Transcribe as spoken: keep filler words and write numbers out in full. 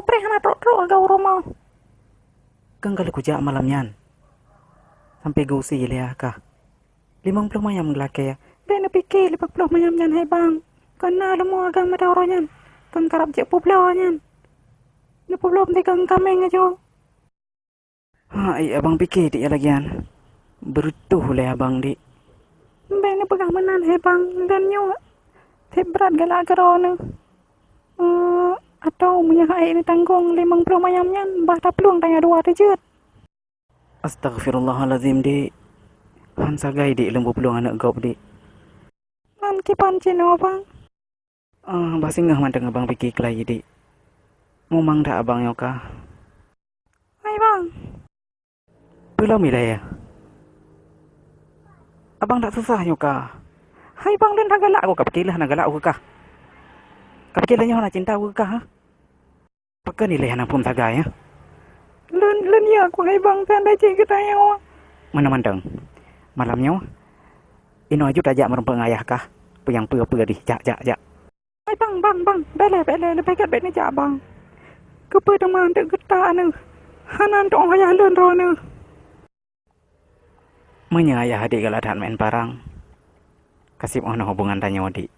Preh hana trok-trok agam u rumoh. Kang ka lheueh kujak malam nyan. Sampai geusie lé ayah kah. Limong ploh manyam geulakée. Bék neupike limong ploh manyam nyan hai bang. Kon na leumo agam mata uroe nyan. Kon karab jeuet peubloe nyan. Neupeubloe meusigoe kaméng ajoe. Hai, abang pike dik lagée nyan. Beureutoh lé abang dik. Bék neupeugah meunan hai bang, dan nyoe. Seb brat galak keudroe neuh. Eh, atau meunyoe hai neutanggong limong ploh manyam nyan, bah taplueng tanyoe dua teujeuet. Astaghfirullahalazim dik. Han sagai dik lôn peuplueng aneuëk gob dik. Nan kiban cit nyoe bang. Ah, bah singoh mantong abang pike keulayi dik. Mumang that abang nyoe kah. Hai bang. Peulom ilée. Abang dak susah nyoe kah. Hai bang, lôn hana galak keu kah, pike lôn hana galak keu kah. Kah pike lôn nyoe hana cinta keu kah, ha? Pakon ilée hana phon sagai, ha? Lôn, lôn ya keu hai bang, tanda cit geutanyoe. Meunan mantong. Malam nyoe, inoe aju tajak meurumpok ngon ayah kah. Peue nyang peue-peue dih, jak, jak, jak. Hai bang, bang, bang, bék lé, bék lé, leubeh gét bék neujak bang. Keupeue teuma eunteuk geutak neuh? Hana eunteuk ayah lôn droeneuh. Meunyoe ayah adik galak that meu'en parang, ka seb 'oh noe hubongan tanyoe dik.